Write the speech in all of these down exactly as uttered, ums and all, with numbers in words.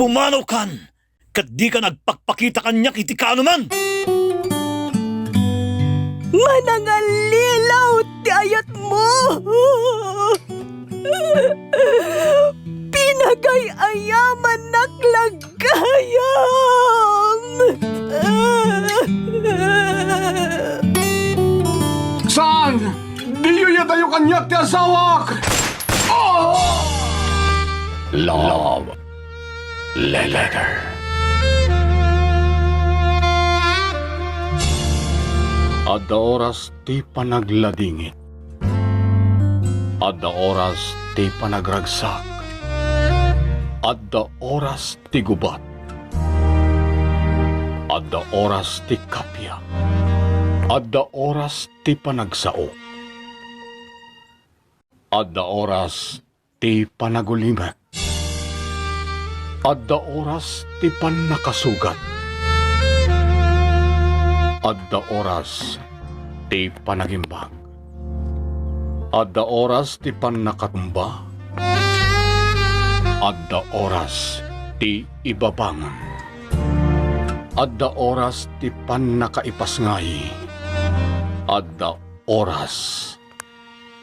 Pumanaw kan, ket dika nagpakpakita kaniak iti kaanoman. Manangallilaw ti ayatmo. Pinagay-ayamannak la gayam. Saan! Diyo iyadayo kaniak ti asawak! Oh! Love Letter. Adda oras ti panagladingit. Adda oras ti panagragsak. Adda oras ti gubat. Adda oras ti kappia. Adda oras ti panagsao. Adda oras ti panagulimek. Adda oras ti pannakasugat. Adda oras ti panagimbag. Adda oras ti pannakatumba. Adda oras ti ibabangon. Adda oras ti pannakaipasngay. Adda oras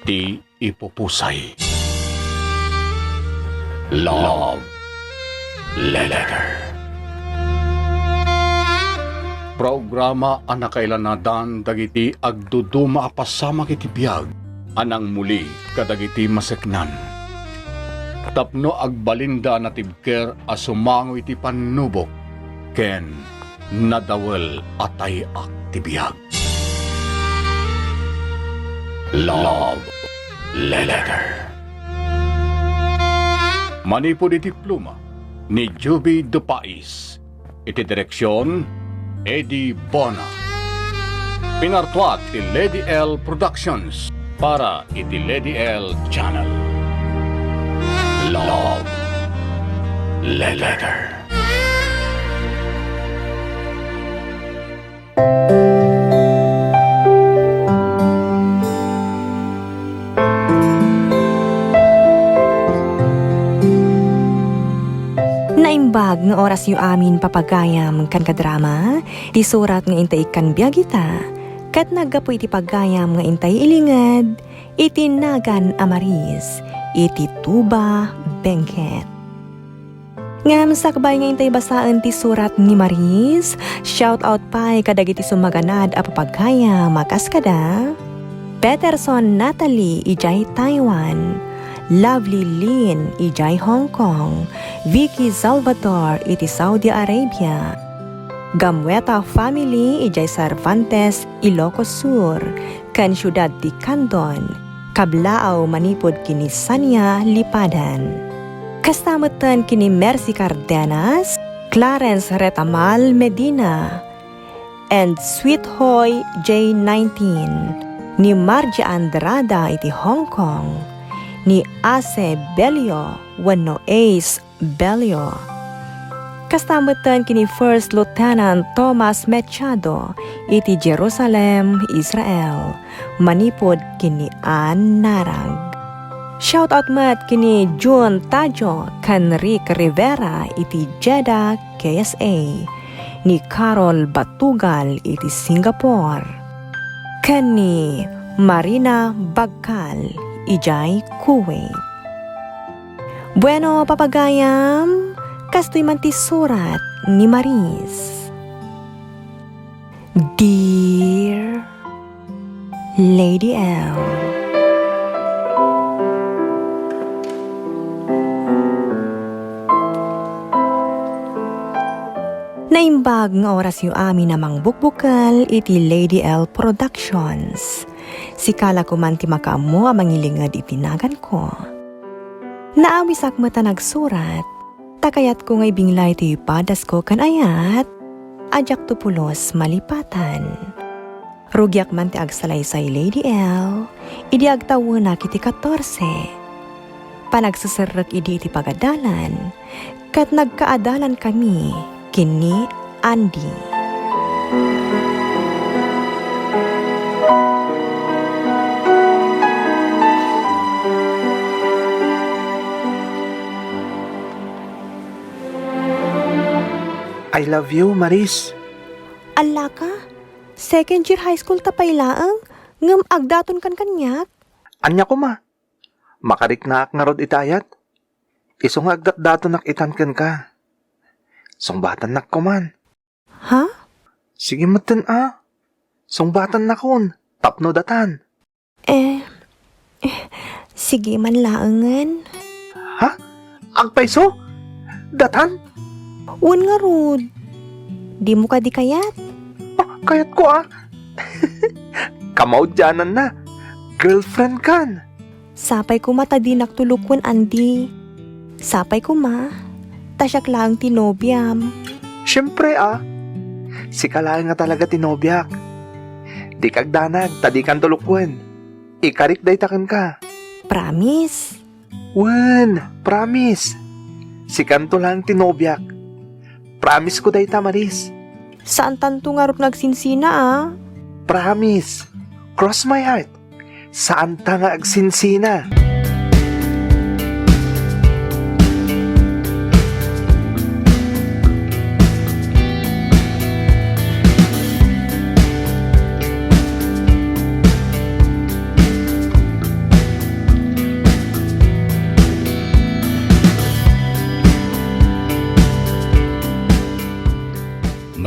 ti ipupusay. Love Letter. Programa a nakailanadan dagiti agduduma a pasamak iti biag a nangmuli kadagiti maseknan, tapno agbalinda a natibker a sumango iti pannubok ken nadawel a tay-ak ti biag. Love Letter. Manipud iti pluma ni Juby Dupais, iti direksion, Eddie Bona. Pinartuat ti Lady L Productions para iti Lady L Channel. Love Letter. Naimbag nga orasyo amin, papagayam ken kadrama, ti surat nga intay ikkan biag ita, ket naggapu iti pagayam nga intay ilinged iti nagan a Maris iti Tuba, Benguet. Ngem sakbay nga intay basaen ti surat ni Maris, shout out pay kadagiti sumaganad a papagayam a kas kada Peterson Natalie idiay Taiwan, Lovely Lin idiay Hong Kong, Vicky Salvador iti Saudi Arabia, Gamueta family idiay Cervantes, Ilocos Sur, ken siudad ti Candon, Kablaaw manipud ken ni Sania Lipadan. Kasta metten ken ni Mercy Cardenas, Clarence Retamal Medina, and Sweet Hoy J nineteen, ni Margie Andrada iti Hong Kong, ni Ace Belio wenno Ace Belio. Kasta metten ken ni First Lieutenant Thomas Machado iti Jerusalem, Israel, manipud ken ni Ann Narang. Shout out met ken ni Jun Tajo ken Rick Rivera iti Jeddah, K S A, ni Carol Batugal iti Singapore, ken ni Marina Bagkal idiay Kuwait. Bueno, papagayam, kastoy man ti surat ni Maris. Dear Lady L. Naimbag nga orasyo amin a mangbukbukel iti Lady L Productions. Sika la koman ti makaammo a mangilinged iti naganko. Naawisak met a nagsurat, ta kayatko nga ibinglay ti padasko ken ayat a diakto pulos malipatan. Rugiak man ti agsalaysay, Lady L, idi agtawenak iti katorse. Panagseserrek idi iti pagadalan, ket nagkaadalankami ken ni Andy. I love you, Maris. Allaka? Second year high school ta pay laeng, ngem agdatonkan kaniak? Ania koma? Makariknaak ngarud ita ayat? Isu nga agdatdatonak itan kenka. Sungbatannak koman. Ha? Sige metten a. Sungbatan-nakon tapno datan. Eh, eh, sige man laengen. Ha? Agpayso? Datan? Wen ngarud. Dimo kadi kayat? Ah, kayatko a. Kamaudiananna. Girlfriend kan. Sapay koma ta dinak tulokon, Andy. Sapay koma ta siak laeng ti nobiam. Siempre a. Sika laeng nga talaga ti nobiak. Dika agdanag ta dikan tulokon. Ikarik dayta kenka. Promise? Wen, promise. Sikanto laeng ti nobiak. Promise ko dayta, Maris. Saantanto ngarud nga agsinsina a. Promise. Cross my heart. Saanta nga agsinsina.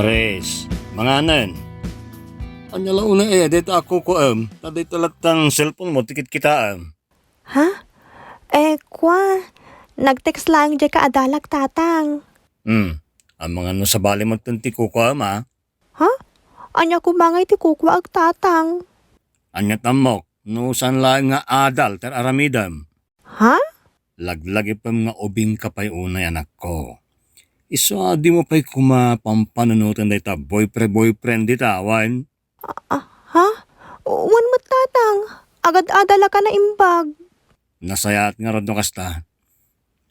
Maris, manganen. Ania la unay a dayta a kukuaem, ta dayta latta nga cellphone mo ti kitkitaem. Ha? Eh, kua, nag-text laeng diay kaadalak, Tatang. Hmm, amangan no sabali met ti kukuaem a? Ha? Ania koma ngay ti kukuaek, Tatang? Ania tammok, no saan laeng nga adal ti ar-aramidem? Ha? Laglagipem nga ubingka pay unay, anakko. Isu a dimo pay koma pampanunoten dayta boyfriend-boyfriend dita, wen? Ah, ha? Wen met, Tatang. Agad-adalak a naimbag. Nasayaat ngarud no kasta.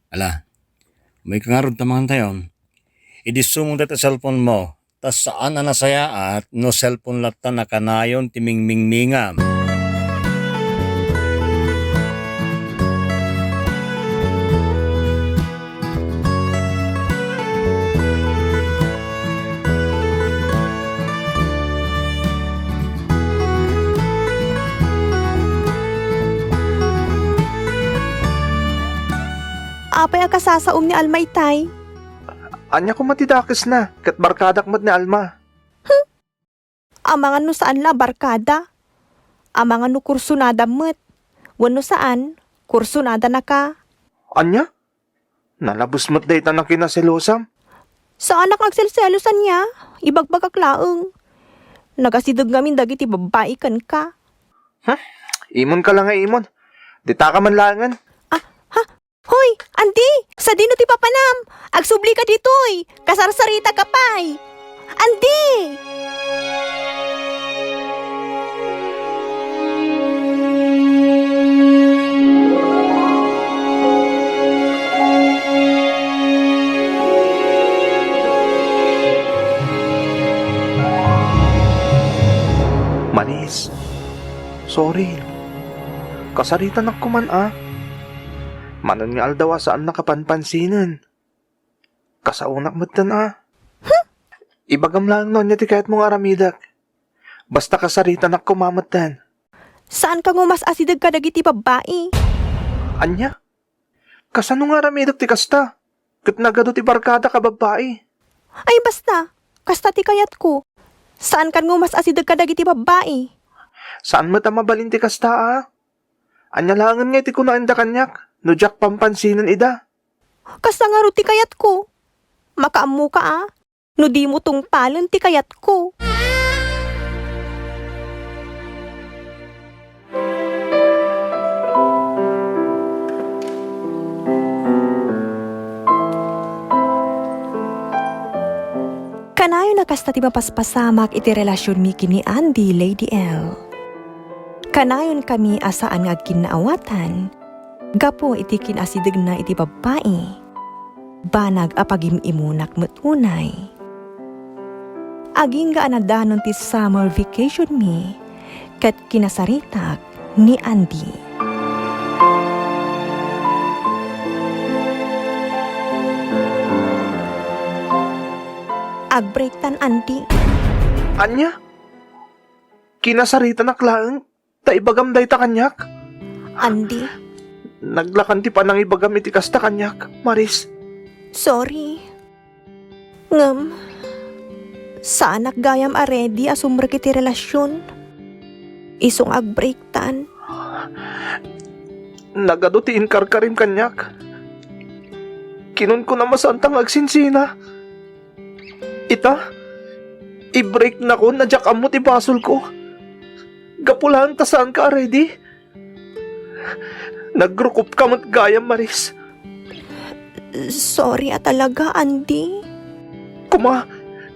Ala, umuyka ngarud ta mangantayon. Idi sumong dayta cellphone mo, ta saan a nasayaat no cellphone latta a kanayon ti mingmingmingam. Apay a kasasaom ni Alma itay? Ania koma ti dakesna, ket barkadak met ni Alma. Hmm. Amangan no saan la a barkada. Amangan no kursonadam met. Wenno saan, kursonadanaka. Ania? Nalabes met dayta a kinaselosam? Saanak nga agselselos ania. Ibagbagak laeng. Nagasideg ngamin dagiti babbai kenka. Hmm? Imonka la nga imon. Ditaka man laengen. Ah, ha? Hoy, Andy! Sadino ti papanam? Agsublika ditoy! Kasarsaritaka pay! Andy! Maris, sorry. Kasaritanak koman a. Manen nga aldaw a saannak a panpansinen. Kasaonak metten a. Hmm? Ibagam laeng no ania ti kayatmo nga aramidek. Basta kasaritanak koma metten. Saanka nga umas-asideg kadagiti babbai? Ania? Kasano nga aramidek ti kasta? Ket nagadu ti barkadak a babbai. Ay, basta. Kasta ti kayatko. Saankan nga umas-asideg kadagiti babbai. Saan met a mabalin ti kasta a? Ania laengen ngay ti kunaenda kaniak no diak pampansinen ida? Kasta ngarud ti kayatko. Makaammoka a, no dimo tungpalen ti kayatko. Kanayon a kasta ti mapaspasamak iti relasionmi ken ni Andy, Lady L. Kanayonkami a saan nga agkinnaawatan gapu iti kin-asidegna iti babbai. Banag a pagim-imunak met unay. Agingga a nadanon ti summer vacationmi ket kinasaritak ni Andy. Agbreaktan, Andy. Ania? Kinasaritanak laeng ta ibagam dayta kaniak? Andy. Naglakan ti panangibagam iti kasta kaniak, Maris. Sorry. Ngem, saanak gayam a ready a sumrek iti relasyon. Isu nga agbreaktan. Nagadu ti inkarkarim kaniak. Kinunkunam a saanta nga agsinsina. Ita, i-breaknakon a diak ammo ti basolko. Gapu laeng ta saanka a ready. Nagrukopka met gayam, Maris. Sorry a talaga, Andy. Koma,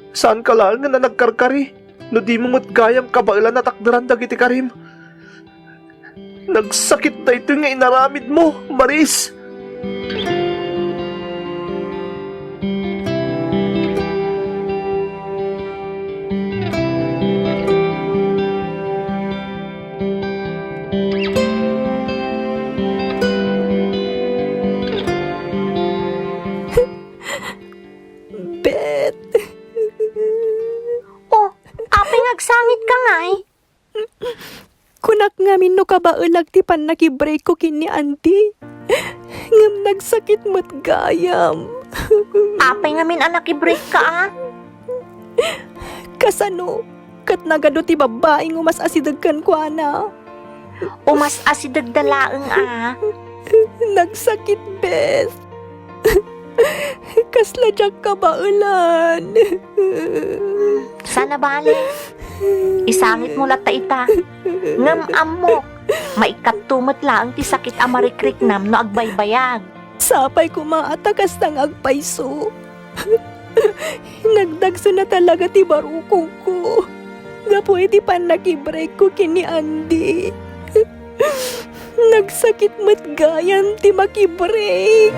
saanka laeng nga nagkarkari no dimo met gayam kabaelan a takderan dagiti karim. Nagsakit daytoy nga inaramidmo, Maris. Beth. Oh, apay nga agsangit ka ngay? Kunak ngamin no kabaelak ti pannakibreakko ken ni Andy. Ngem nagsakit met gayam. Apay ngamin a nakibreak ka, a? Kasano? Ket nagadu ti babbai nga umas-asideg kenkuana. Umas-asidegda laeng, a? Nagsakit, Beth. Kasla diak kabaelan. Saan a bale. Isangitmo latta ita. Ngem ammok, maikkatto met laeng ti sakit a marikriknam no agbaybayag. Sapay koma a ta kasta nga agpayso. Nagdagsen a talaga ti barukongko gapu iti pannakibreakko ken ni Andy. Nagsakit met gayam ti makibreak.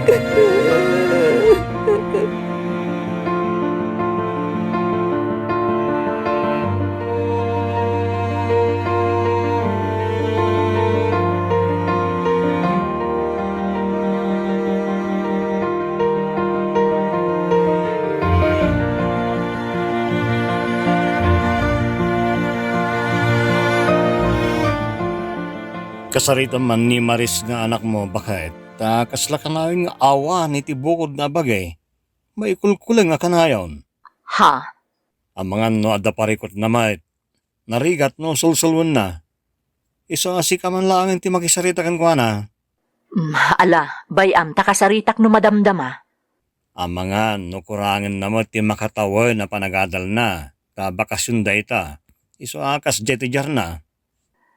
Kasaritam man ni Maris nga anakmo, baket, ta kasla kanayon nga awan iti bukod nga abagi, maikulkuleng a kanayon. Ha? Amangan no adda parikutna met, narigat no sulsulwenna. Isu a sika man laeng ti makisarita kenkuana. Mm, ala, bay-am ta kasaritak no madamdama. Amangan no kurangenna met ti makatawen a panagadalna, ta bakasion dayta. Isu a kasdiay ti diarna.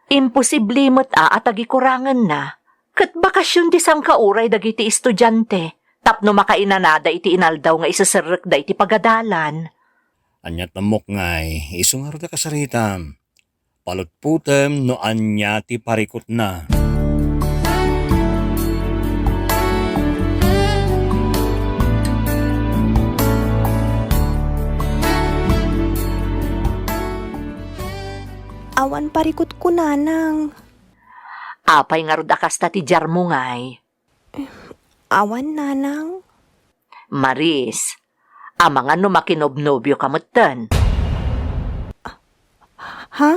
Imposible met a, a tagikurangenna, ket bakasion ti sangkauray dagiti estudiante tapno makainanada iti inaldaw nga iseserrekda iti pagadalan. Ania ti ammok ngay, isu ngarud a kasaritam. Palutputem no ania ti parikutna. Awan parikutko, Nanang. Apay ngarud a kasta ti diarmo ngay? Awan, Nanang. Maris, amangan no makinobnobioka metten. Ha?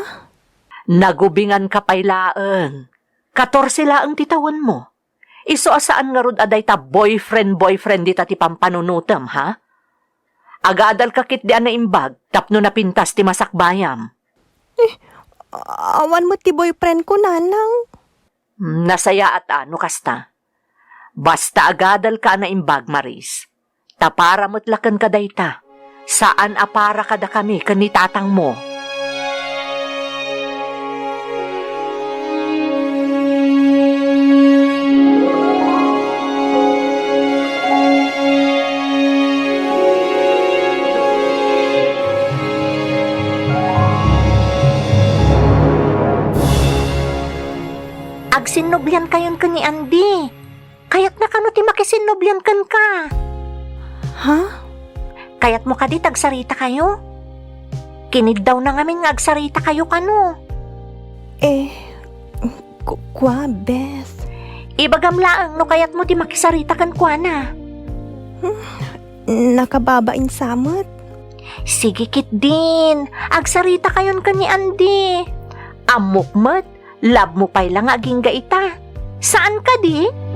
Nagubinganka pay laeng. Katorse laeng ti tawenmo. Isu a saan ngarud a dayta boyfriend-boyfriend dita ti pampanunotem, ha? Agadalka ketdi a naimbag tapno napintas ti masakbayam. Eh, awan met ti boyfriendko, Nanang. Hmm, nasayaat a no kasta. Basta agadalka a naimbag, Maris. Ta para met la kenka dayta. Saan a para kadakami ken ni tatangmo. Agsinnubliankayon ken ni Andy. Kayatna kano ti makisinnublian kenka? Ha? Kayatmo kadi ti agsaritakayo? Kiniddawna ngamin nga agsaritakayo kano. Eh, ku-, kua, Beth. Ibagam laeng no kayatmo ti makisarita kenkuana. Hmm, nakababain sa met. Sige ketdin, agsarita kayon ken ni Andy. Ammok met, love mo pay la nga agingga ita. Saan kadi?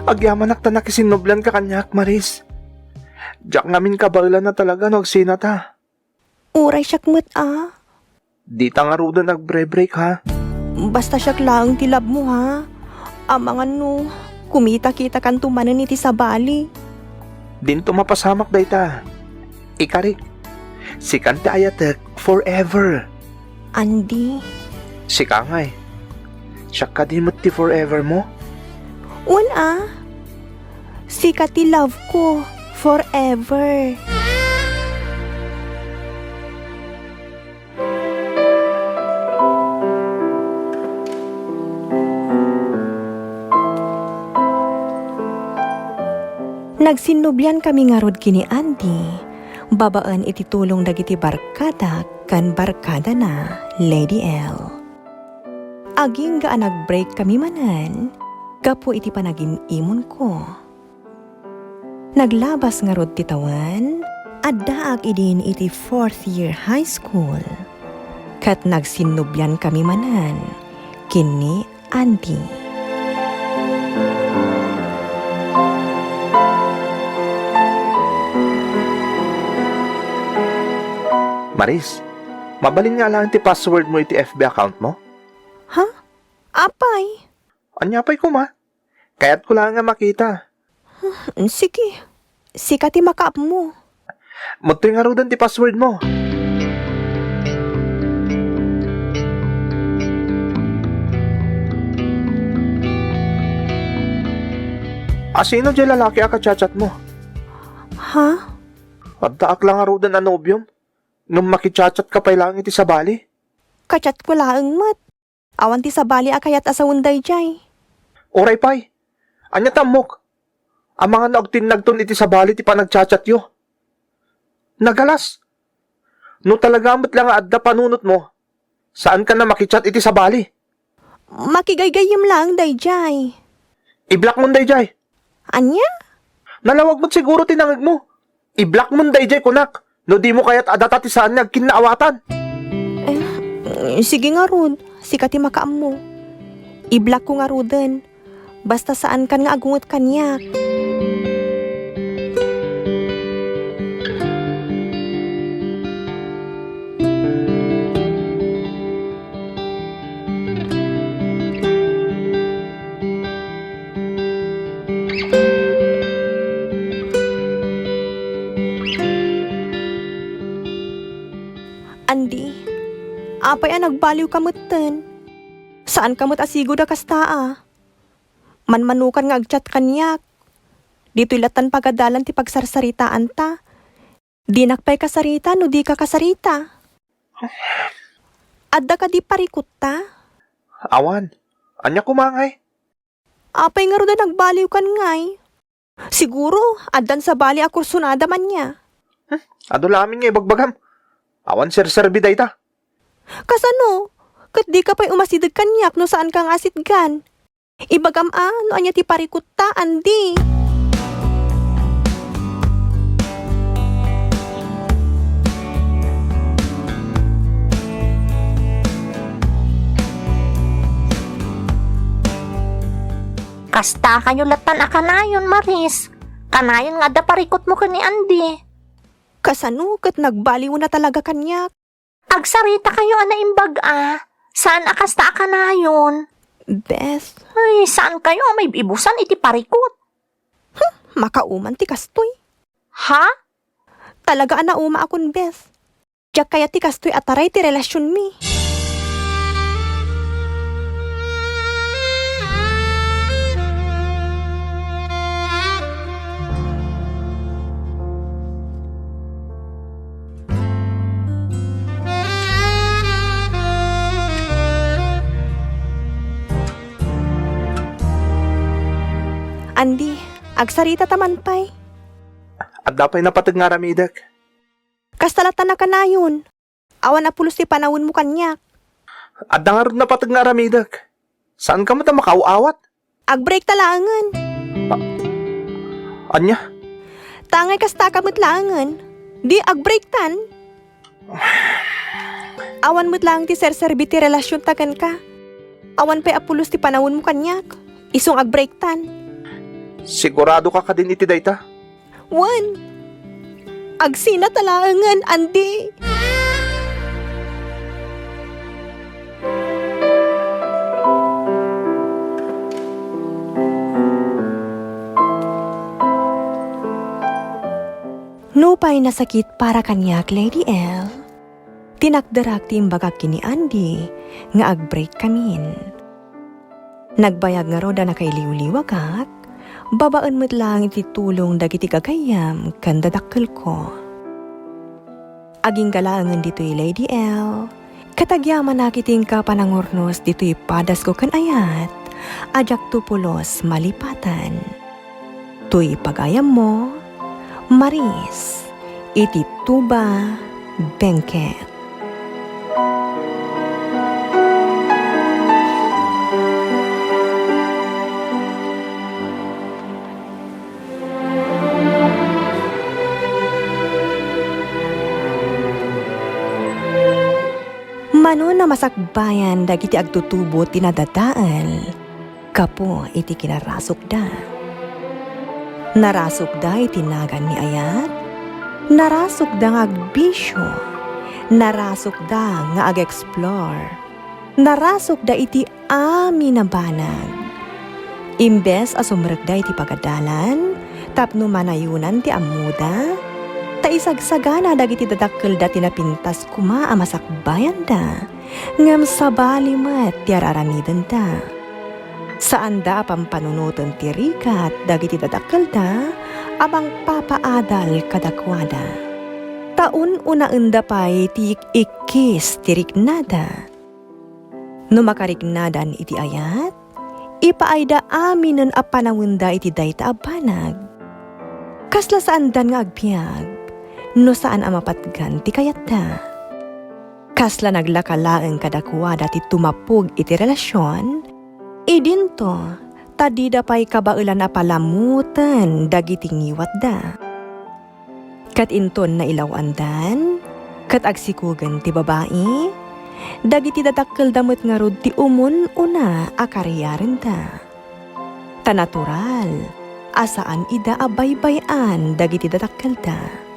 Agyamanak ta nakisinnublianka kaniak, Maris. Diak ngamin kabaelan a talaga no agsinata. Uray siak met a. Dita ngaruden agbre-break, ha? Basta siak laeng ti love mo, ha? Amangan no, kumitakitakanto manen iti sabali. Dinto mapasamak dayta. Ikarik, sikan ti ayatek forever. Andy. Sika ngay. Siak kadi met ti forever mo? Wen a. Sika ti love ko forever. Nagsinnubliankami ngarud ken ni Andy babaen iti tulong dagiti barkadak ken barkadana, Lady L. Agingga a nag-break kami manen gapu iti panagim-imonko. Naglabas ngarud ti tawen, addaak idin iti fourth year high school, ket nagsinnubliankami manen ken ni Andy. Maris, mabalin nga alaen ti password mo iti F B account mo? Ha? Apay? Ania pay koma? Kayatko laeng a makita. Sige. Sika ti makaammo. Madtoy ngaruden ti password mo. Asino diay lalaki a kachat-chat mo? Ha? Addaak la ngaruden a nobiom. Ngem makichat-chat ka pay laeng iti sabali? Kachat ko laeng met. Awan ti sabali a kayat a sawen daydiay. Uray pay. Ania ti ammok? Amangan no agtinnagton iti sabali ti panagchatchatyo. Nagalas. No talaga met la nga adda panunotmo, saankan a makichat iti sabali. Makigaygayyem laeng daydiay. I-block mon daydiay. Ania? Nalawag met siguro ti nangegmo. I-block mon daydiay kunak, no dimo kayat a data ti saan nga agkinnaawatan. Eh, sige ngarud, sika ti makaammo. I-block ko ngaruden. Basta saankan nga agunget kaniak. Andy, apay a nagbaliwka metten? Saanka met a sigud a kasta a. Manmanokan nga agchat kaniak. Ditoy lattan pagadalan ti pagsarsaritaanta. Dinak pay kasarita no dika kasarita. Adda kadi parikutta? Awan. Ania koma ngay? Apay ngarud a nagbaliwkan ngay? Siguro, addan sabali a kursunada man nia. Hmm, adu la amin nga ibagbagam. Awan serserbi dayta. Kasano? Ket dika pay umasideg kaniak no saanka nga asitgan. Ibagam a no ania ti parikutta, Andy. Kasta kayo latan a kanayon, Maris. Kanayon nga adda parikutmo ken ni Andy. Kasano ket nagbaliwna talaga kaniak? Agsarita kayo a naimbag a, saan a kasta a kanayon. Beth. Ay, saan kayo a maibibusan iti parikut? Hmm, makauman ti kastoy. Ha? Talaga a nauma akon, Beth. Diak kayat ti kastoy a taray ti relasionmi. Andy, agsarita ta man pay. Adda pay napateg nga aramidek. Kasta latta nakanayon. Awan a pulos ti panawenmo kaniak. Adda ngarud napateg nga aramidek. Saanka met a makaaw-awat? Agbreakta laengen. Ania? Ta angay kastaka met laengen, di agbreaktan. Awan met laeng ti serserbi ti relasionta kenka. Awan pay a pulos ti panawenmo kaniak. Isu nga agbreaktan. Siguradoka kadin iti dayta? Wen, agsinata laengen, Andy. Nupay nasakit para kaniak, Lady L, tinakderak ti imbagak ken ni Andy nga agbreakkamin. Nagbayag ngarud a nakailiwliwagak, babaen met laeng iti tulong dagiti gagayyem ken dadakkelko. Agingga laengen ditoy, Lady L, ket agyamanak iti inka panangurnos ditoy padasko ken ayat a diakto pulos malipatan. Toy pagayammo, Maris, iti Tuba, Benguet. Mano a masakbayan dagiti agtutubo ti nadadael gapu iti kinarasukda. Narasukda iti nagan ni ayat, narasukda nga agbisio, narasukda nga ag-explore, narasukda iti amin a banag. Imbes a sumrekda iti pagadalan tapno manayonan ti ammoda, ta isagsagana dagiti dadakkelda ti napintas koma a masakbayanda, ngem sabali met ti ar-aramidenda. Saanda a pampanunoten ti rigat dagiti dadakkelda a mangpapaadal kadakuada. Ta un-unaenda pay ti ik-ikkis ti riknada. No makariknadan iti ayat, ipaayda aminen a panawenda iti dayta a banag. Kasla saandan nga agbiag no saan a mapatgan ti kayatda. Kasla naglaka laeng kadakuada ti tumapog iti relasion, idinto ta dida pay kabaelan a palamoten dagiti ngiwatda. Ket inton nailaw-andan ket agsikogen ti babai, dagiti dadakkelda met ngarud ti umun-una a kariyarenda. Ta natural a saan ida a baybay-an dagiti dadakkelda.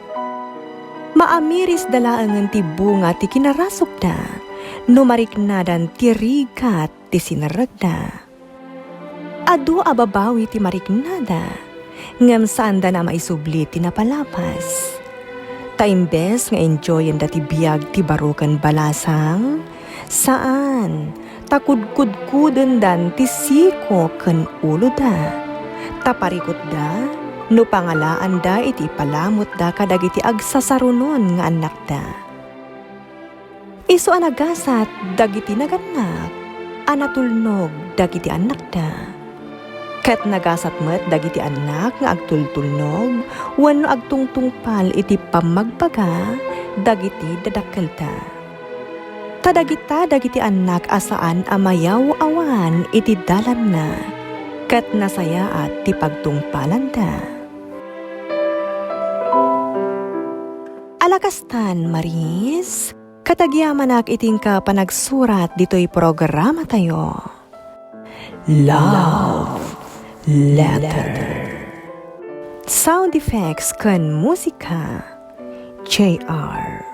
Maamirisda laengen ti bunga ti kinarasukda no mariknadan ti rigat ti sinerrekda. Adu a babawi ti mariknada, ngem saanda a maisubli ti napalabas. Ta imbes nga enjoyenda ti biag ti baro ken balasang, saan, ta kudkudkodendan ti siko ken uloda. Ta parikutda no pangalaanda iti ipalamutda kadagiti agsasarunon nga annakda. Isu a nagasat dagiti nagannak a natulnog dagiti annakda. Ket nagasat met dagiti annak nga agtultulnog wenno agtungtungpal iti pammagbaga dagiti dadakkelda. Ta dagita dagiti annak a saan a mayaw-awan iti dalanna, ket nasayaat ti pagtungpalanda. Ala kastan, Maris, ket agyamanak iti inka panagsurat ditoy programatayo. Love Letter. Sound effects ken musika, J R.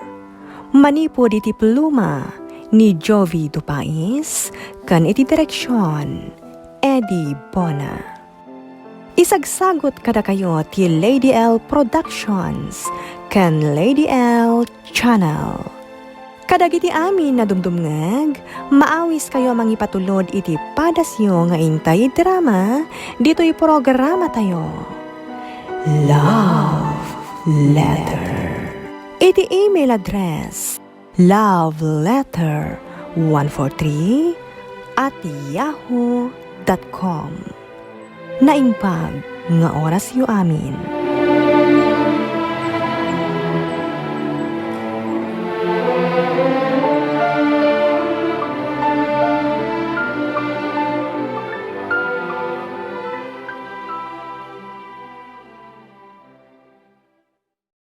Manipud iti pluma ni Jovi Dupais ken iti direksion, Eddie Bona. Isagsagut kadakayo ti Lady L Productions ken Lady L Channel. Kadagiti amin a dumdumngeg, maawiskayo a mangipatulod iti padasyo nga intay drama ditoy programatayo. Love Letter. Iti email address, love letter one four three at yahoo dot com. Naimbag nga orasyo amin.